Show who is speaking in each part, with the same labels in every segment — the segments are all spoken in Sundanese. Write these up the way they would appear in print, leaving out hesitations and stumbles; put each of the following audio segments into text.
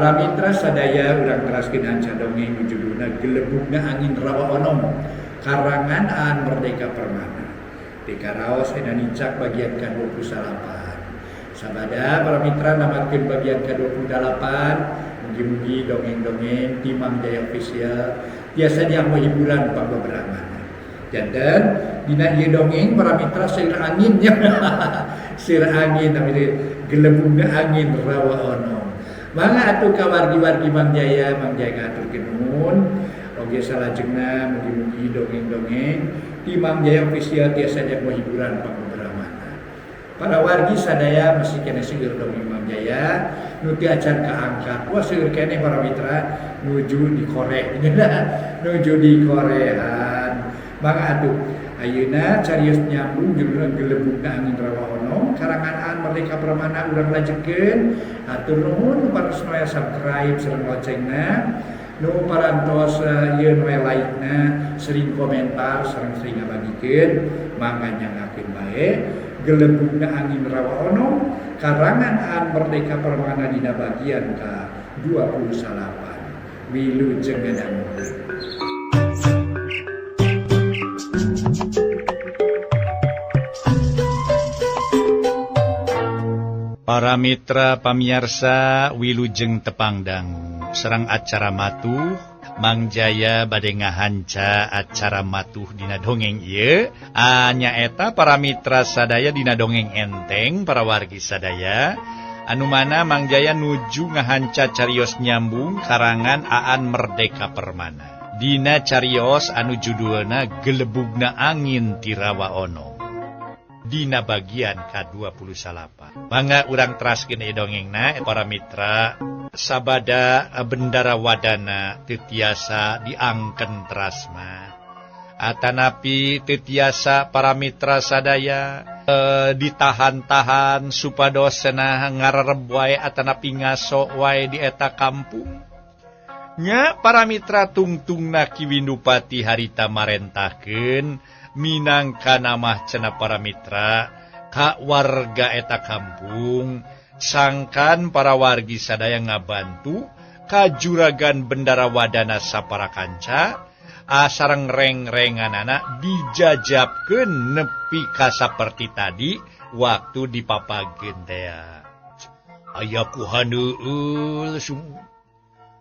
Speaker 1: Para mitra sadaya urang teraskeun hanca dongeng nu judulna Gelebugna Angin Rawa Onom karangan Aan Merdeka Permana. Di karaos ena nincak bagian ka-28. Sabada para mitra namatkeun bagian ka-28, mugi-mugi dongeng-dongeng ti Mang Jaya Official tiasa dianggo hiburan pangbeberamana. Janten dina ieu dongeng para mitra seueur anginnya. Seueur angin tapi gelebugna angin Rawa Onom. Mangga atuh ka wargi-wargi Mang Jaya, Mang Jaya ngahaturkeun nuhun. Oge salajengna mugi-mugi dongeng-dongeng ti Mang Jaya Official tiasa dianggo hiburan pangbeberamana. Para wargi sadaya masih keneh seueur dongeng Mang Jaya nu teu acan kaangkat. Wah seueur keneh para mitra nuju dikoreh. Nuju dikorehan. Mangga atuh ayeuna carios nyambung judulna Gelebugna Angin Rawa Onom karangan Aan Merdeka Permana urang lajengkeun. Hatur nuhun nu parantos noel subscribe sareng loncengna, nu parantos ieu noel like-na, sering komentar sareng sering ngabagikeun, mangga nyangakeun bae. Gelebugna Angin Rawa Onom karangan Aan Merdeka Permana dina bagian ka-28. Wilujeng ngadangukeun.
Speaker 2: Para mitra pamiarsa wilujeng tepang dangu serang acara matuh Mang Jaya bade ngahanca acara matuh dina dongeng ieu nyaeta para mitra sadaya dina dongeng enteng para wargi sadaya anu mana Mang Jaya nuju ngahanca carios nyambung karangan Aan Merdeka Permana dina carios anu judulna Gelebugna Angin ti Rawa Onom dina bagian ka-28. Mangga urang teraskeun ieu dongengna para mitra sabada bendara wadana teu tiasa diangken terasma atanapi teu tiasa para mitra sadaya ditahan-tahan supados cenah ngarereb wae atanapi ngaso wae di eta kampung. Nya para mitra tungtungna Ki Windupati harita marentahkeun minangka namah cenah para mitra ka warga eta kampung sangkan para wargi sadaya ngabantu ka juragan bendara wadana sapara kanca sareng reng-renganana dijajabkeun nepi ka saperti tadi waktu dipapageun teh. Aya ku haneul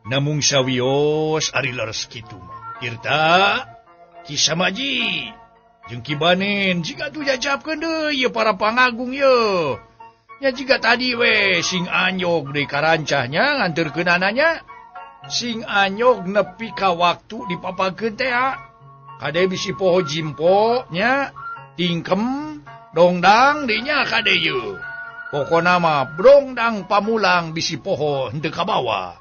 Speaker 2: namung sawios ari leres kitu mah. Tirta Ki Samaji jeung Ki Banen jiga tuh jajabkeun deui ieu para pangagung ye. Nya jiga tadi we sing anyog deui karancahnya nganterkeunananya sing anyog nepi ka waktu dipapageun teh. Kade bisi poho jimpo nya tingkem dongdang deui nya kade ye. Pokona mah dongdang pamulang bisi poho henteu kabawa.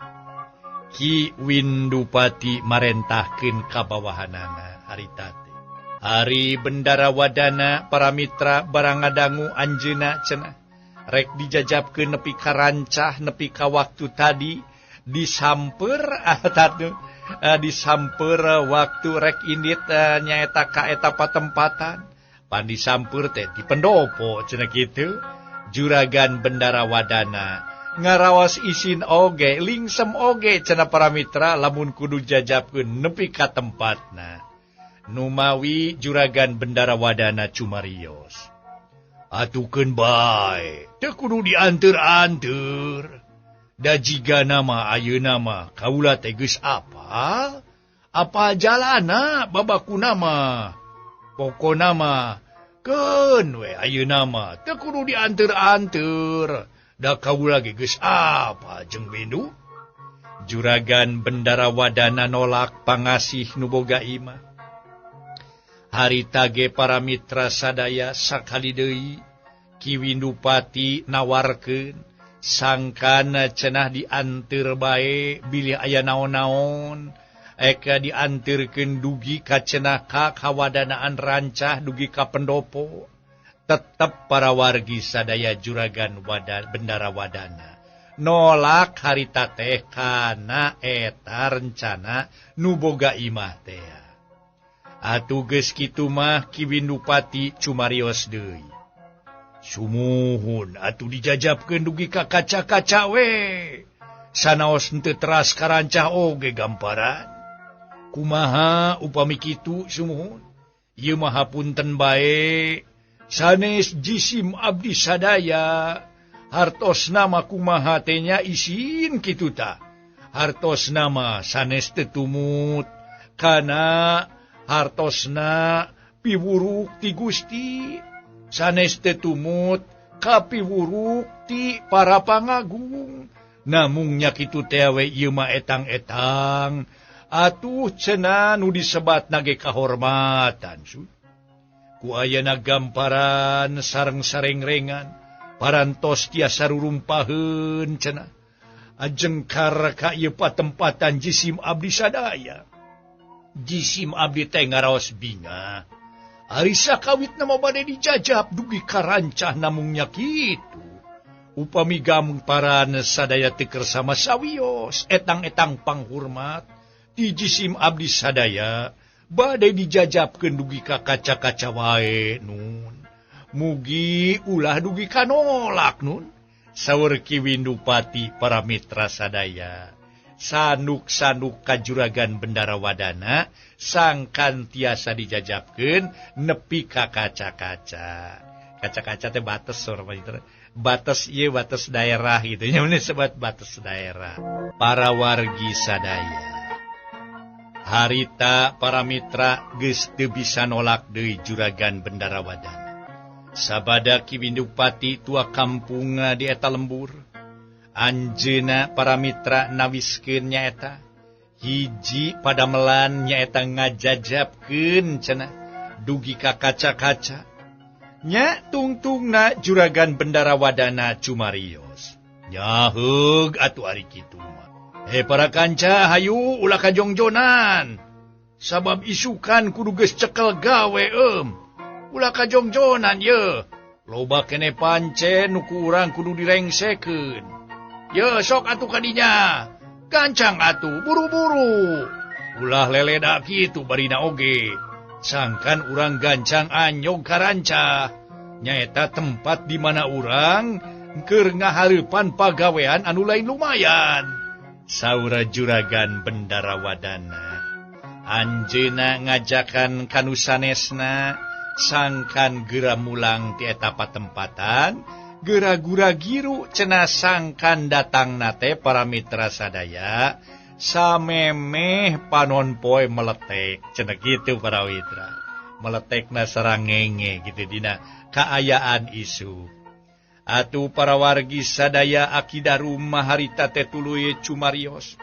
Speaker 2: Ki Windupati marentahkeun ka bawahanana harita. Ari bendara wadana para mitra barang ngadangu anjeuna cenah rek dijajabkeun nepi ka rancah nepi ka waktu tadi disamper disamper waktu rek indit nyaeta ka eta patempatan pan disamper teh di pendopo cenah kitu juragan bendara wadana ngaraos isin oge lingsem oge cenah para mitra lamun kudu jajabkeun nepi ka tempatna. Numawi juragan bendara wadana cumarios. Atukeun bae, teu kudu dianteur-anteur. Da jiga nama ayeuna mah kaula teh geus apal, apa jalana babakuna mah. Pokona mah keun we ayeuna mah teu kudu dianteur-anteur. Da kaula ge geus apal jeung Windu. Juragan bendara wadana nolak pangasih nu boga imah. Harita ge para mitra sadaya sakali deui Ki Windupati nawarkeun sangkana cenah dianteur bae bilih aya naon-naon eka dianteurkeun dugi ka cenah ka kawadanaan rancah dugi ka pendopo tetep para wargi sadaya juragan bendara wadana nolak harita teh kana eta rencana nu boga imah teh. Atuh geus kitu mah Ki Windupati cumarios deui. Sumuhun atuh dijajabkeun dugi ka kaca-kaca we. Sanaos henteu teras karancah oge gamparan. Kumaha upami kitu sumuhun? Ieu mah hapunten bae. Sanes jisim abdi sadaya. Hartosna mah kumaha teh nya isin kitu tah. Hartosna mah sanes teu tumut kana hartosna piwuruk ti Gusti. Sanes teu tumut ka piwuruk ti para pangagung. Namung nya kitu teh we ieu mah etang-etang. Atuh cenah nu disebatna ge kahormatan su. Ku ayana gamparan sareng sarengrengan parantos tiasa rurumpaheun cenah. Ajengkar ka ieu patempatan jisim abdi sadaya. Jisim abdi teh ngaraos bingah. Ari sakawitna mah bade dijajab dugi ka rancah namung nya kitu. Upami gamparan sadaya teu kersa sawios etang-etang panghormat ti jisim abdi sadaya bade dijajabkeun dugi ka kaca-kaca wae nun. Mugi ulah dugi ka nolak nun. Saur Ki Windupati para mitra sadaya. Sanuk-sanuk ka Juragan Bendara Wadana sangkan tiasa dijajabkeun nepi ka kaca-kaca. Kaca-kaca teh batas saur mitra. Batas ieu batas daerah gitu nya sebat batas daerah. Para wargi sadaya. Harita para mitra geus teu bisa nolak deui Juragan Bendara Wadana. Sabada Ki Windupati tua kampunga di eta lembur. Anjeuna para mitra nawiskeun nyaeta hiji padamelan nyaeta ngajajabkeun cenah dugi ka kaca-kaca. Nya tungtungna Juragan Bendara Wadana cumarios. Nyaheug atuh ari kitu mah. He para kanca hayu ulah kajongjonan. Sabab isukan kudu geus cekel gawe eum. Ulah kajongjonan ye. Loba kene pancen nu ku urang kudu direngsekeun. Ye sok atuh kadinya. Gancang atuh buru-buru. Ulah leledak kitu barina oge. Sangkan urang gancang anyog karancah. Nyaeta tempat di mana urang keur ngahareupan pagawean anu lain lumayan. Saura Juragan Bendara Wadana. Anjeuna ngajakan kanu sanesna sangkan geura mulang ti eta patempatan, geura gura-giru cenah sangkan datangna teh para mitra sadaya. Samemeh panon poe meletek cenah kitu para mitra. Meletekna sarangenge gitu dina kaayaan isu. Atuh para wargi sadaya akida rumah harita teh tuluy cumarios.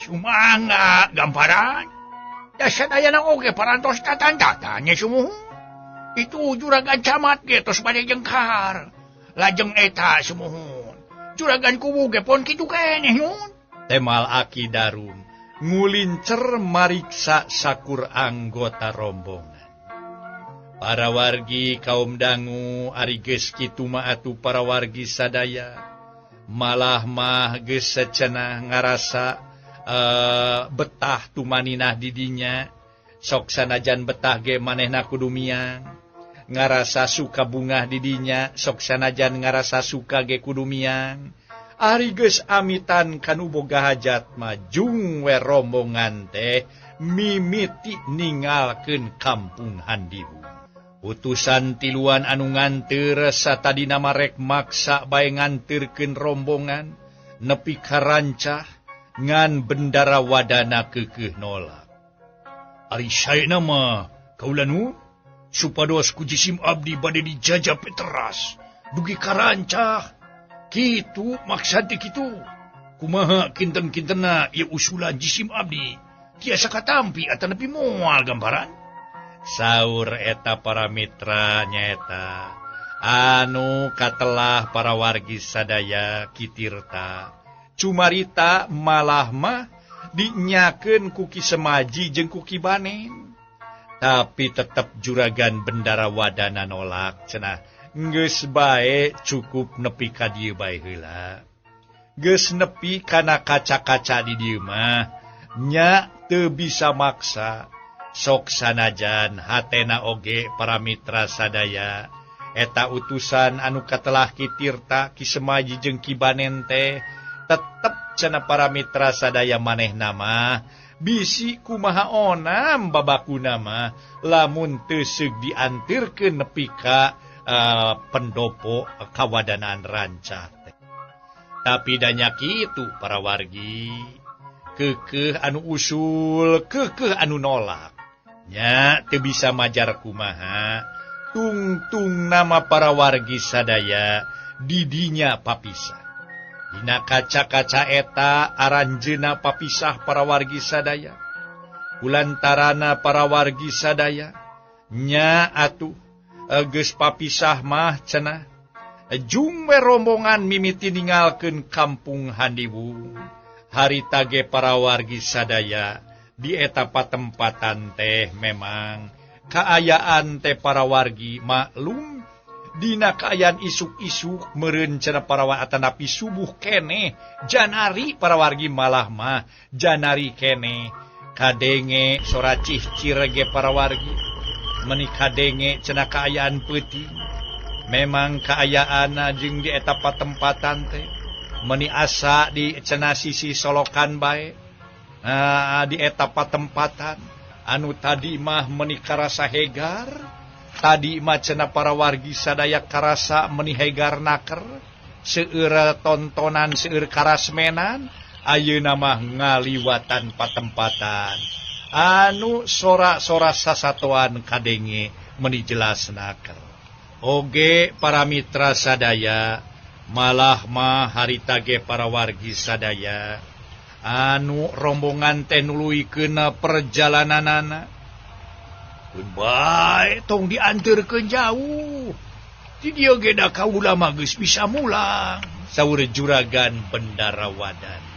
Speaker 2: Sumangga gamparan. Da sadayana oge parantos tatanda-tanya sumuhun. Itu juragan camat ge tos bade jengkar. Lajeng eta sumuhun. Juragan kuwu ge pon kitu keneh nyun. Temal Aki Darum ngulincer mariksa sakur anggota rombongan. Para wargi kaum dangu ari geus kitu mah atuh para wargi sadaya. Malah mah geus secenah ngarasa betah tumaninah didinya. Sok sanajan betah ge manehna kudu miang. Ngarasa suka bungah didinya, sok sanajan ngarasa suka ge kudu miang. Ari geus amitan kanu boga hajat mah jung we rombongan teh mimiti ningalkeun kampung Handiwung. Utusan tiluan anu nganteur satadina marek maksa bae nganteurkeun rombongan nepi ka rancah ngan Bendara Wadana keukeuh nolak. Ari saena mah kaula nu supados ku jisim abdi bade dijajab teras dugi ka rancah. Kitu maksad teh kitu. Kumaha kinten-kintena ieu usulan jisim abdi tiasa katampi atanapi moal gambaran. Saur eta para mitra nyaeta anu katelah para wargi sadaya Ki Tirta. Cumarita malah mah dinyakeun ku Ki Semaji jeung ku Ki Banen. Tapi tetep Juragan Bendara Wadana nolak cenah. Geus bae cukup nepi ka dieu bae heula. Geus nepi kana kaca-kaca di dieu mah nya teu bisa maksa. Sok sanajan hatena oge para mitra sadaya eta utusan anu katelah Ki Tirta, Ki Semaji jeung Ki Banen teh tetep Cenah para mitra sadaya maneh nama bisi kumaha onam babakuna mah lamun teu seug diantirkeun nepi ka pendopo kawadanaan Rancah teh. Tapi danya kitu para wargi keukeuh anu usul keukeuh anu nolak nya teu bisa majar kumaha tungtung nama para wargi sadaya didinya papisah. Dina kaca-kaca eta aranjeuna papisah para wargi sadaya. Kulantarana para wargi sadaya nya atuh geus papisah mah cenah jung we rombongan mimiti ninggalkeun kampung Handiwung. Harita ge para wargi sadaya di eta patempatan teh memang kaayaan teh para wargi maklum dina kaayaan isuk-isuk meureun cenah para atanapi subuh keneh janari para wargi malah mah janari keneh kadenge sora cihcir ge para wargi meuni kadenge cenah kaayaan peuting memang kaayaan jeung di eta patempatan teh meuni asa di cenah sisi solokan bae di eta patempatan anu tadi mah meuni karasa hegar tadi mah cenah para wargi sadaya karasa meuni hegar naker seueur tontonan seueur karasmenan ayeuna mah ngaliwatan patempatan anu sora-sora sasatoan kadenge meuni jelas naker. Oge para mitra sadaya malah mah harita ge para wargi sadaya anu rombongan teh nuluykeun perjalananana bae tong dianterkeun jauh di dieu ge da kaula mah geus bisa mulang saur juragan Bendara Wadana.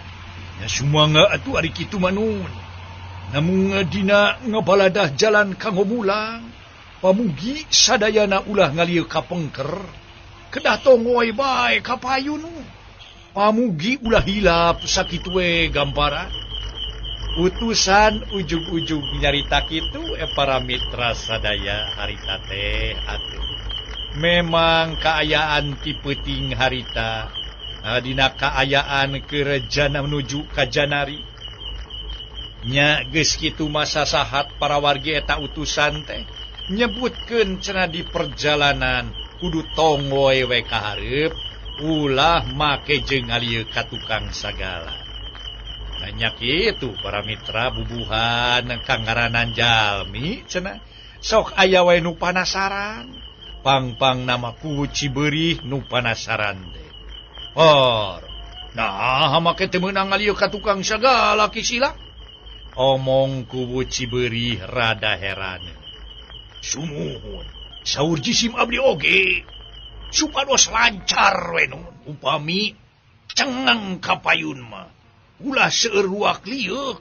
Speaker 2: Nya sumangga atuh ari kitu mah nun namung dina ngabaladah jalan kanggo mulang pamugi sadayana ulah ngalieu ka pengker kedah tongoy bae ka payun pamugi ulah hilap sakitu we gamparan. Utusan ujug-ujug nyarita kitu para mitra sadaya harita teh atuh memang kaayaan ti peuting harita dina kaayaan kerejana menuju ka janari nya geus kitu masa sahat para wargi eta utusan teh nyebutkeun cenah di perjalanan kudu tongoy we ka hareup ulah make jeung ngalieu ka tukang sagala. Banyak itu para mitra bubuhan kangaranan jalmi cenah sok aya wae nu panasaran pang-pang nama kuwu Cibeurih nu panasaran teh. Or nah make teu meunang ngalieu ka tukang sagala kisila omong kuwu Cibeurih rada heran. Sumuhun saur jisim abdi oge supados lancar we nun upami cengang ka payun mah ulah seueur ruak lieuh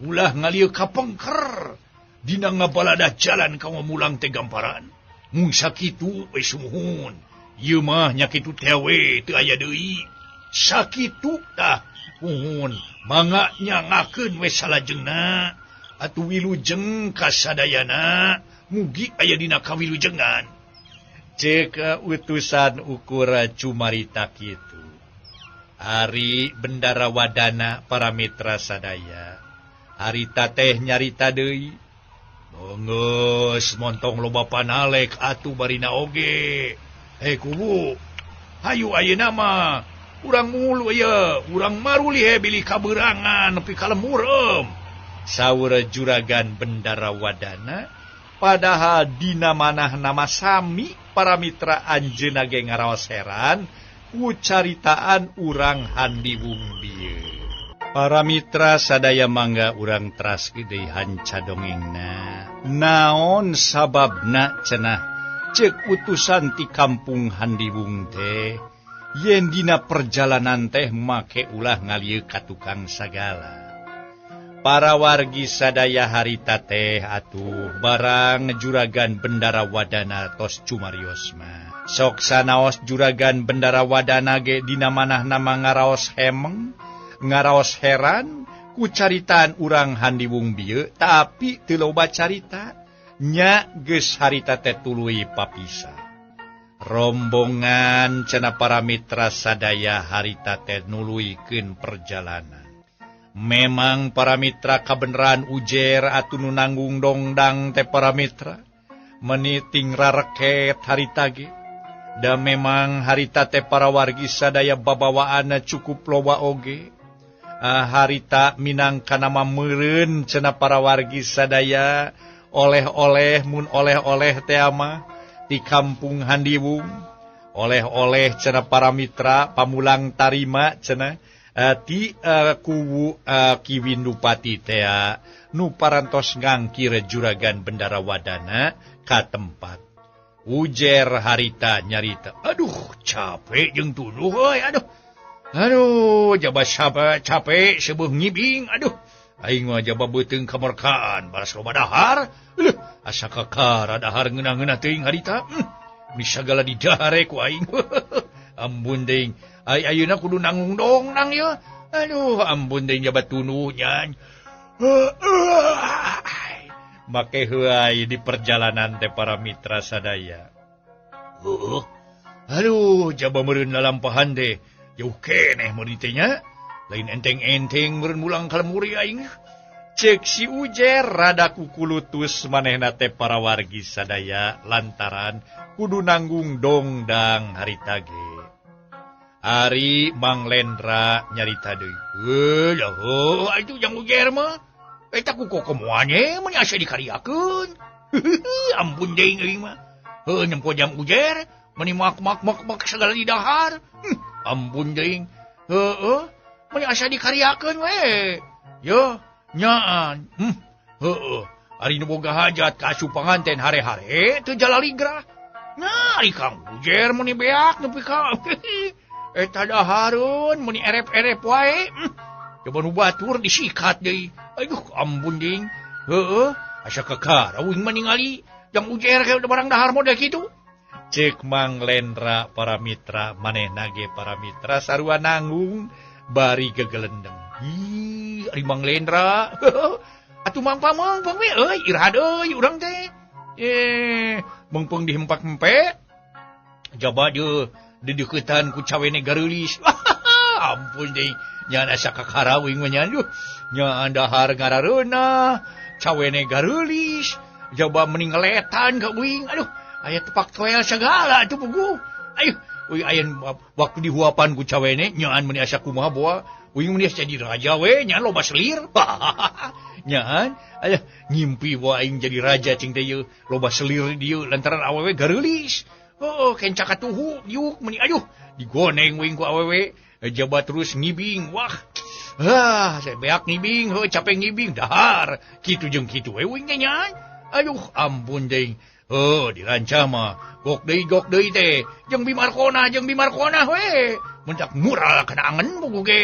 Speaker 2: ulah ngalieu ka pengker dina ngabaladah jalan ka mulang teh gamparan mung sakitu we sumuhun ieu mah nya kitu teh we teu aya deui sakitu tah muhun mangga nyangakeun we salajengna atuh wilujeng ka sadayana mugi aya dina kawilujengan. Ceuk utusan ukura cumarita kitu. Ari Bendara Wadana para mitra sadaya harita teh nyarita deui geus montong loba panalek atuh barina oge kuwu hayu ayeuna mah urang mulu ieu urang maruli he bilih kabeurangan nepi ka lemurem saur juragan Bendara Wadana. Padahal dina manah nama sami para mitra anjeunna ge ngaraos heran ku caritaan urang Handiwung bieu. Para mitra sadaya mangga urang teras deui hanca dongengna. Naon sababna cenah ceuk utusan ti kampung Handiwung teh yen dina perjalanan teh make ulah ngalieu ka tukang sagala. Para wargi sadaya harita teh atuh barang juragan Bendara Wadana tos cumarios mah. Sok sanaos juragan Bendara Wadana ge dina manah nama ngaraos hemeng, ngaraos heran ku caritaan urang Handiwung bieu tapi teu loba carita nya geus harita teh tuluy papisah. Rombongan cenah para mitra sadaya harita teh nuluykeun perjalanan. Memang para mitra kabeneran ujer atuh nu nanggung dongdang teh para mitra meniting rareket harita ge. Da memang harita teh para wargi sadaya babawaanna cukup loba oge. Harita minangka nama meureun cenah para wargi sadaya oleh-oleh mun oleh-oleh teh mah di kampung Handiwung. Oleh-oleh cenah para mitra pamulang tarima cenah ti kuwu Ki Windupati teh nu parantos ngangkir juragan Bendara Wadana ka tempat. Ujer harita nyarita, aduh capek jeung tuduh euy, aduh. Aduh jaba capek seubeung ngibing, aduh. Aing mah jaba beuteung kamerkaan balas loba dahar. Leuh, asa kakara dahar ngeunah-ngeunah teuing harita. Bisa segala didahare ku aing. Ampun deing. Ai ayeuna kudu nanggung dongdang ye. Aduh, ampun deing jaba tunuh nya. Make heuay di perjalanan teh para mitra sadaya. Aduh, jaba meureun lalampahan teh. Jauh keneh meuni teh nya. Lain enteng-enteng meureun mulang ka lembur aing. Cek si Ujer rada kukulutus manehna teh para wargi sadaya lantaran kudu nanggung dongdang harita ge. Ari Mang Lendra nyarita deui. Heuh, heuh, atuh jang Ujer mah. Eta ku kokomoane mun asa dikariakeun. Ampun deui euy mah. Heuh, nempo jam Ujer meuni mak mak mak mak segala di dahar. Ampun deui. Heueuh, meuni asa dikariakeun we. Yo, nyaan. Heueuh, ari nu boga hajat ka asup panganten hare-hare teu jalaligrah. Nah, ari Kang Ujer meuni beak nepi ka eta dahareun meuni erep-erep wae. Coba nu batur disikat deui. Aduh, ampun ding. Heueuh, asa kakara uing mah ningali jang Ujer ke barang dahar model kitu. Cek Mang Lendra para mitra manehna ge para mitra sarua nanggung bari gegelendeng. Ih, ari Mang Lendra. Atuh Mang Pameng, pang we euy, iraha deui urang teh. Meungpeung dihempak-hempek. Jaba deui dideuketan ku cawene gareulis. Ampun deui. Nyan asa kakara uing mah nya aduh. Nya dahar ngarareunah, cawene gareulis, jaba meni ngeletan ka uing. Aduh, aya tepak toel sagala atuh puguh. Ayuh, uing aya waktu dihuapan ku cawene nyaan meni asa kumaha boa. Uing meni asa jadi raja we, nyaan loba selir. Nyaan, aya ngimpi boa aing jadi raja cing teh ieu, loba selir dieu lantaran awewe gareulis. Oh, kenca katuhu diuk meni aduh, digoneng uing ku awewe. Jaba terus ngibing, wah. Ah, saya beak ngibing, heuh capek ngibing dahar. Kitu jeung kitu we uing teh nya. Aduh, ampun deui. Heuh, dirancang mah. Gok deui teh. Jeung Bimarkona we. Mendak mural kana angen buku ge.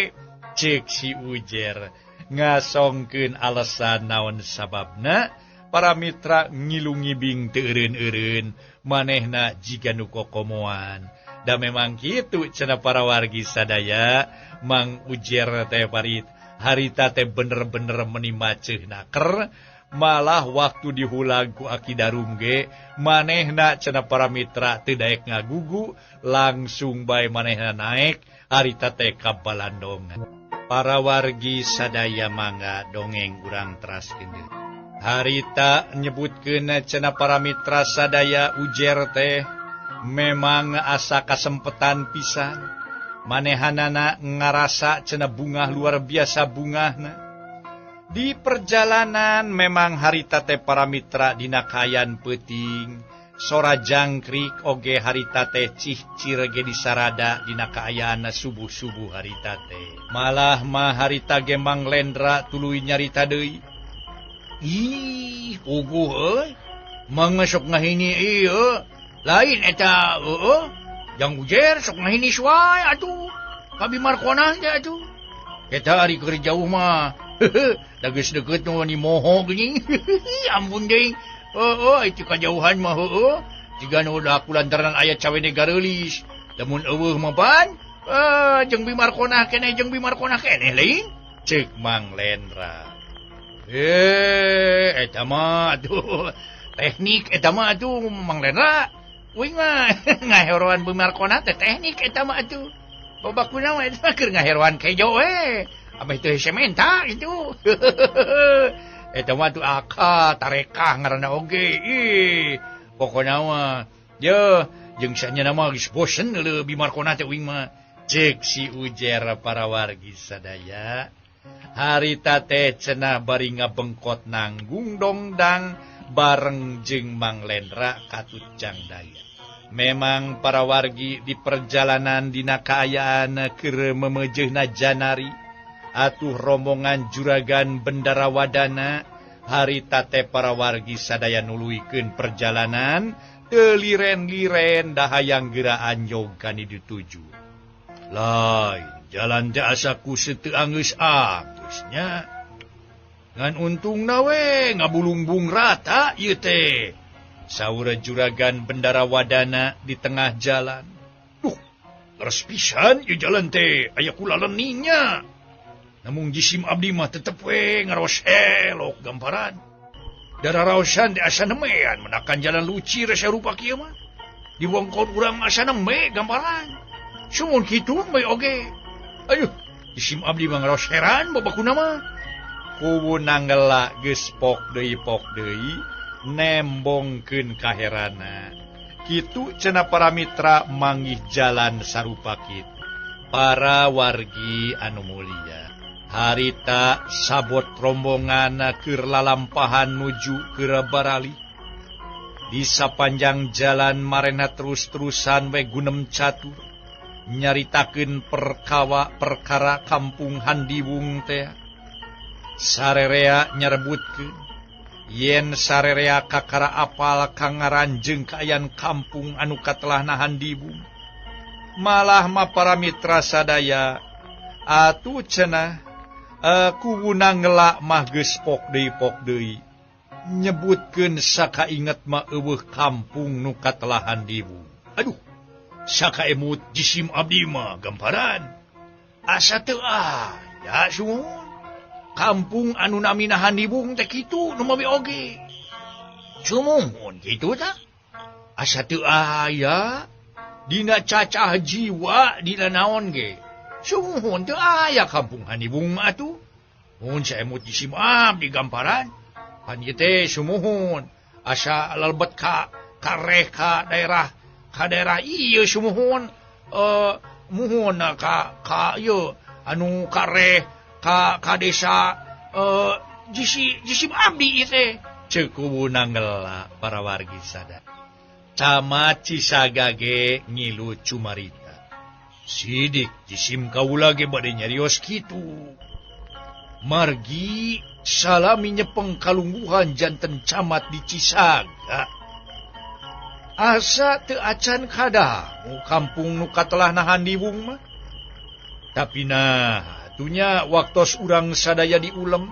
Speaker 2: Cek si Ujer ngasongkeun alasan naon sababna para mitra ngilu ngibing teu eureun-eureun manehna jiga nu kokomoan. Da memang kitu cenah para wargi sadaya Mang Ujer teh parit harita teh bener-bener meni maceuh naker malah waktu dihulag ku Aki Darum ge manehna cenah para mitra teu daek ngagugu langsung bae manehna naek harita teh ka balandongan. Para wargi sadaya mangga dongeng urang teraskeun deui. Harita nyebutkeun cenah para mitra sadaya Ujer teh memang asa kasempetan pisan. Manehanana ngarasa cenah bungah luar biasa bungahna. Di perjalanan memang harita teh para mitra dina kayan peuting, sora jangkrik oge harita teh cihcir ge disarada dina kaayaanna subuh-subuh harita teh. Malah mah harita ge Mang Lendra tuluy nyarita deui. Ih, puguh euy. Mang sok ngahini ieu. Lain eta heueuh. Jang Ujer sok ngahini wae atuh. Ka Bimarkona teh atuh. Eta ari keur jauh mah. Da geus deukeut nu ni moho geuning. Ampun deui. Heueuh, itu kajauhan mah heueuh. Jiga nu da kulantaran aya cawene gareulis. Lamun eueuh mah pan, jeung Bimarkona keneh jeung Bimarkona keneh lain. Cek Mang Lendra. Eta mah atuh teknik eta mah atuh Mang Lendra. Uing mah ngaheroan Bimarkona teh teknik eta mah atuh. Babakuna mah eta keur ngaheroan kejo we. Abah teu hese menta itu. Eta mah tuh aka tarekah ngaranna oge. Ih, pokona mah ye jeung sanyana mah geus bosen leuh Bimarkona teh uing mah. Cek si Ujer para wargi sadaya. Harita teh cenah bari ngabengkot nanggung dongdang bareng jeung Mang Lendra katut Jangdaya. Memang para wargi di perjalanan dina kaayaan keur memejeuna janari atuh rombongan juragan Bendara Wadana harita teh para wargi sadaya nuluykeun perjalanan teu liren-liren dahayang geura anjog ka nu dituju. Lain jalan teh asa ku seteu anggeus-anggeusnya. Ngan untungna we ngabulungbung rata ieu teh. Saur juragan Bendara Wadana di tengah jalan. Duh, leres pisan ieu jalan teh aya kula leningnya. Namun jisim abdi mah tetep we ngaros elok gamparan. Dararaosan teh asa nemean menakan jalan lucir sarupa kieu mah. Di wongkon urang asa neme gamparan. Sumun kitu we oge. Aduh, jisim abdi mah ngaros heran babakuna mah. Kuwu nanggela geus pok deui nembongkeun kaherana. Kitu cenah para mitra manggih jalan sarupa kitu. Para wargi anu mulia, harita sabot rombongan keur lalampahan nuju keur barali. Di sapanjang jalan marena terus-terusan we gunem catur nyaritakeun perkawa perkara kampung Handiwung teh. Sarerea nyerebutkeun yen sarerea kakara apal kangaran jeung kaayaan kampung anu katelahna Handiwung. Malah mah para mitra sadaya atuh cenah kuwuna ngelak mah geus pok deui nyebutkeun sakainget mah eueuh kampung nu katelah Handiwung. Aduh, sakaemut jisim abdi mah gamparan asa teu aya sumuhun. Kampung anu namina Handiwung teh kitu nu mawi oge. Sumuhun kitu tah. Asa teu aya dina cacah jiwa dina naon ge. Sumuhun teu aya kampung Handiwung mah atuh. Mun saemut jisim abdi gamparan. Pan ieu teh sumuhun asa lalebet ka kareh ka daerah ieu sumuhun muhun ka ieu anu kareh ka desa jisim abdi teh. Ceuk kuwuna ngela para wargi sadaya. Camat Cisaga ge ngilu cumarita. Sidik jisim kaula ge bade nyarios kitu. Margi salami nyepeng kalungguhan janten camat di Cisaga. Asa teu acan kadangu kampung nu katelahna Handiwung mah. Tapi nah atunya waktos urang sadaya diulem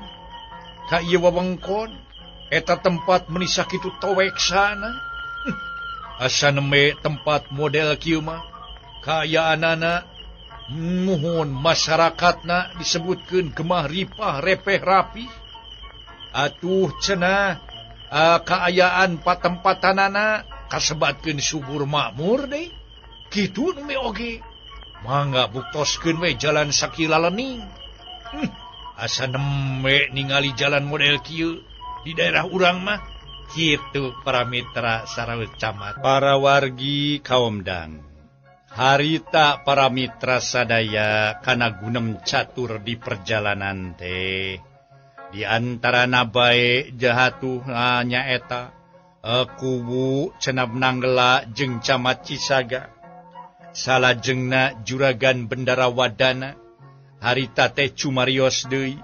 Speaker 2: ka ieu wewengkon eta tempat meuni sakitu towek sana. Asa nembe tempat model kieu mah kaayaanana muhun masyarakatna disebutkeun gemah ripah repeh rapi. Atuh cenah kaayaan patempatanana kasebatkeun subur makmur deui. Kitu nembe oge. Mangga buktoskeun we jalan sakila lening. Asa nembe ningali jalan model kieu di daerah urang mah. Kitu para mitra sarawe camat, para wargi kaomdang. Harita para mitra sadaya kana gunem catur di perjalanan teh. Di antarana bae jahatuh nyaeta kuwu cenab nanggela jeung camat Cisaga. Salajengna juragan Bendara Wadana harita teh cumarios deui.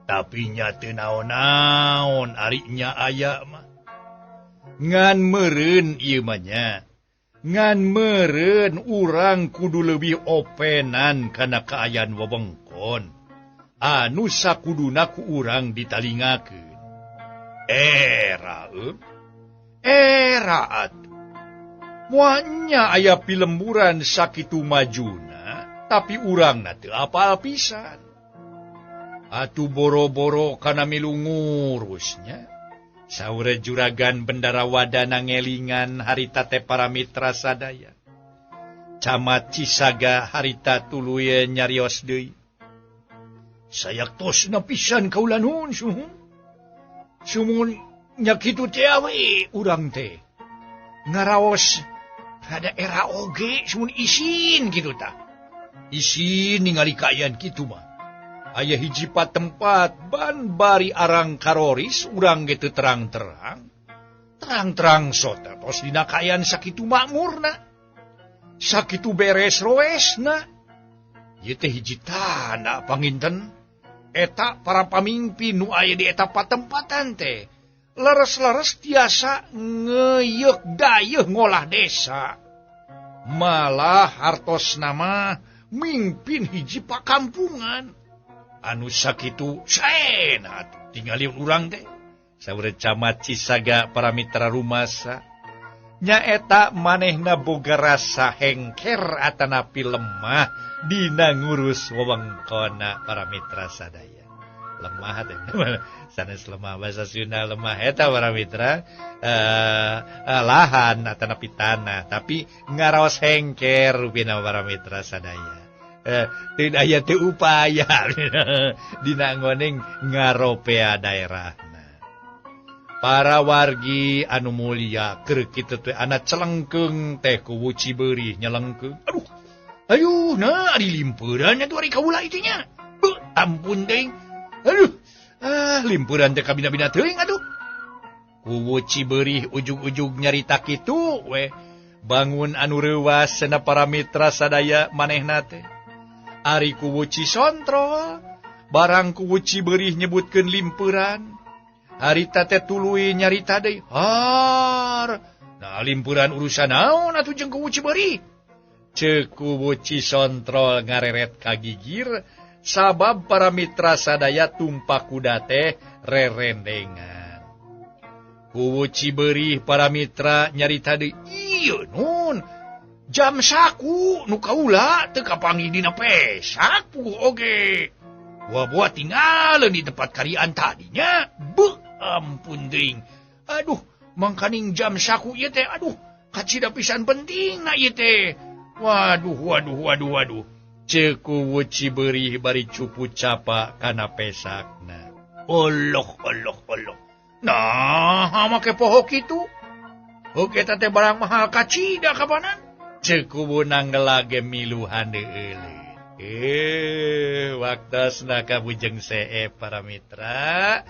Speaker 2: Tapi nya teu naon-naon ari nya aya mah. Ngan meureun ieu mah nya. Ngan meureun urang kudu leuwih openan kana kaayaan wewengkon. Anu sakuduna ku urang ditalingakeun. Era era atuh. Moalnya aya pilemburan sakitu majuna, tapi urangna teu apal pisan. Atuh boro-boro kana milu ngurusnya. Saur juragan Bendara Wadana ngelingan harita teh para mitra sadaya. Camat Cisaga harita tuluy nyarios deui. Sayaktosna pisan kaula nuhun suhun. Sumun nya kitu teh we urang teh. Ngaraos rada era oge sumun isin kitu tah. Isin ningali kaayaan kitu mah. Aya hiji patempat ban bari arang karoris urang ge teu terang-terang. Terang-terang sota tos dina kaayaan sakitu makmurna. Sakitu beres roesna. Ieu teh hiji tanda panginten eta para pamimpin nu aya di eta patempatan teh leres-leres tiasa ngeyeuh dayeuh ngolah desa. Malah hartosna mah mimpin hiji pakampungan. Anu sakitu saena atuh tingali urang teh. Saur Camat Cisaga para mitra rumasa nyaeta manehna boga rasa hengker atanapi lemah dina ngurus wewengkonna para mitra sadaya. Lemah teh sanes lemah bahasa Sunda lemah eta para mitra lahan atanapi tanah tapi ngaraos hengker rupina para mitra sadaya. Teu aya teu upaya dina ngoneng ngaropea daerahna. Para wargi anu mulia keur kitu teh ana celengkeung teh kuwu Cibeurih nyelengkeung. Aduh. Ayuh nah ari limpeuran atuh ari kaula itu nya. Beuh ampun teuing. Aduh. Ah limpuran teh kabina-bina teuing atuh. Kuwu Cibeurih ujug-ujug nyarita kitu we. Bangun anu reuwas cenah para mitra sadaya manehna teh. Ari kuwu Cisontrol barang kuwu Cibeurih nyebutkeun limpuran. Harita teh tuluy nyarita deui. Har. Nah limpuran urusan naon atuh jeung kuwu Cibeurih? Ceuk kuwu Cisontrol ngareret ka gigir sabab para mitra sadaya tumpak kuda teh rerendengan. Kuwu Cibeurih para mitra nyarita deui. Ieu nun. Jam saku nu kaula teu kapanggih dina pesak puguh oge. Buah-buah tinggalin di tempat karian tadinya. Beuh ampun deing. Aduh, mangkaning jam saku ieu teh aduh kacida pisan pentingna ieu teh. Waduh waduh waduh waduh. Ceuk kuwu Cibeurih bari cupu capa kana pesakna. Oloh oloh oloh. Nah, make poho kitu. Heuk eta teh barang mahal kacida kapanan. Ceuk kuwu nanggelag ge miluhan deuleu. Waktosna ka Bujeng Seep para mitra.